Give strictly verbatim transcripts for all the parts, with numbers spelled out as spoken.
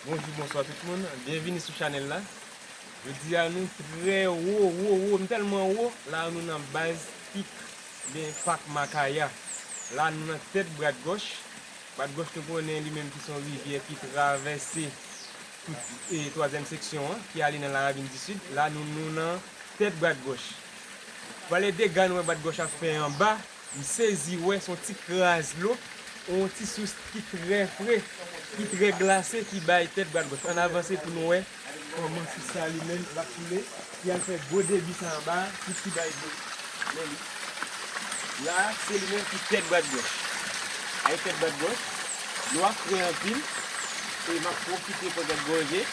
Bonjou, bonswa tout moun. Byenvini sou chanèl la. Jodi a nou trè wo, wo, wo. M tèlman wo. La nou nan baz Pik, oubyen Pak Makaya. La nou nan tèt Bradgòch. Bradgòch nou konnen li menm ki se yon rivyè ki travèse tout, e, twazyèm seksyon an, ki ale nan Laravin di Sid. La nou, nou nan tèt Bradgòch. Pale dega nou wè Bradgòch ap fè anba. M sezi wè se yon ti kras dlo, yon ti sous ki trè fre, ki trè glase, ki bay tèt Bradgòch. Ann avanse pou nou wè kòman sous sa li menm l ap koule, ki al fè gwo debi sa anba, ki, ki bay dlo. Men li. La, se li menm ki tèt Bradgòch. Ay tèt Bradgòch, dlo a fre anpil, e m ap pwofite pran kèk gòje.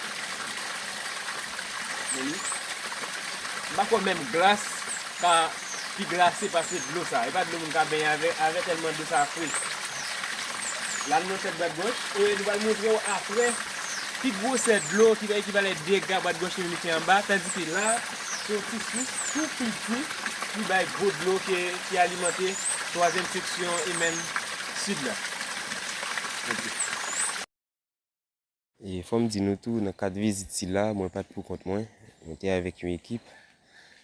Men li. M pa kwè menm glas ka pi glase pase dlo sa. E pa dlo moun ka benyen avè, avè tèlman dlo sa fre. La nou nan tèt Bradgòch, e nou pral montre w apre ki gwosè dlo, ki bay ki valè dega Bradgòch li menm li fè anba, tandike la, se yon ti sous tou piti ki bay gwo dlo ke, ki alimante twazyèm seksyon e menm sid la. Ok. E fò m di nou tou, nan kad vizit sila, mwen pa t pou kont mwen. Mwen te avèk yon ekip.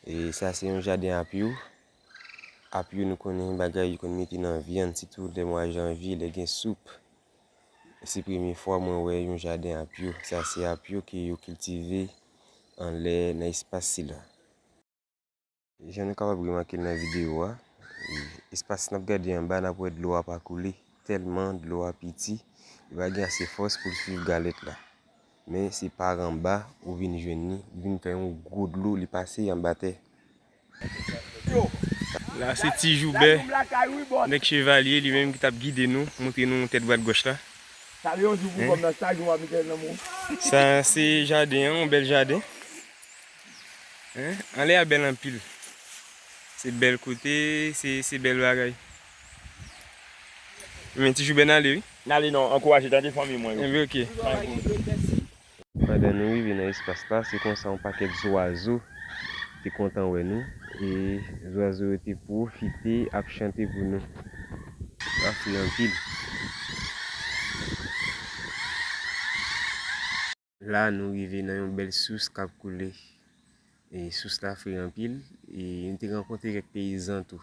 E sa se yon jaden apyo. Apyo, nou konnen bagay yo konn mete nan vyann, sitou lè mwa janvye, lè gen soup. Se premye fwa mwen wè yon jaden apyo. Sa se apyo ke yo kiltive anlè nan espas sila. Jan nou kapab remake l nan videyo a, espas n ap gade anba, n ap wè dlo a pa koule, tèlman dlo a piti, li pa gen ase fòs pou l swiv galèt la. Men se pa anba ou vin jwenn li, li vin fè yon gwo dlo, li pase anba tè. La se Ti Joubè, nèg Chevalye, li menm ki t ap gide nou, montre nou tèt Bradgòch la. Sa yon jou pou kòm nan sa, jou w ap mete nan men w. Sa se jaden an, yon bèl jaden. Hein? Anlè a bèl anpil. Se bèl kote, se, se bèl bagay. Men Ti Joubè n ale, wi. N ale non, ankouraje tande fanmi mwen yo. Enben, ok. Pandan nou rive nan espas la, se konsa yon pakèt zwazo te kontan wè nou. E zwazo yo te pwofite ap chante pou nou. Sa fre anpil. La, nou rive nan yon bèl sous k ap koule. E sous la fre anpil. E nou te rankontre kèk peyizan tou.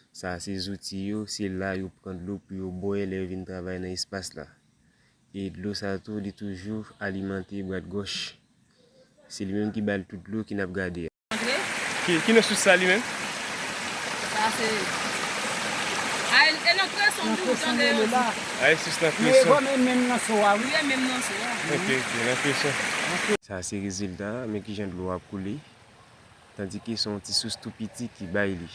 Sa se zouti yo, se la yo pran dlo pou yo bwè lè yo vin travay nan espas la. E dlo sa tou, li toujou alimante Bradgòch. Se li menm ki ba l tout dlo ke n ap gade a. Ki, ki nan sous sa li menm? Sa se, a, e nan Kreson tou, tande yo di. A, e sous nan Kreson. Li e menm nan so a, wi. Li e menm nan so a. Ok, ok, nan Kreson. Sa se rezilta a, men kijan dlo a ap koule. Tandike se yon ti sous tou piti ki bay li.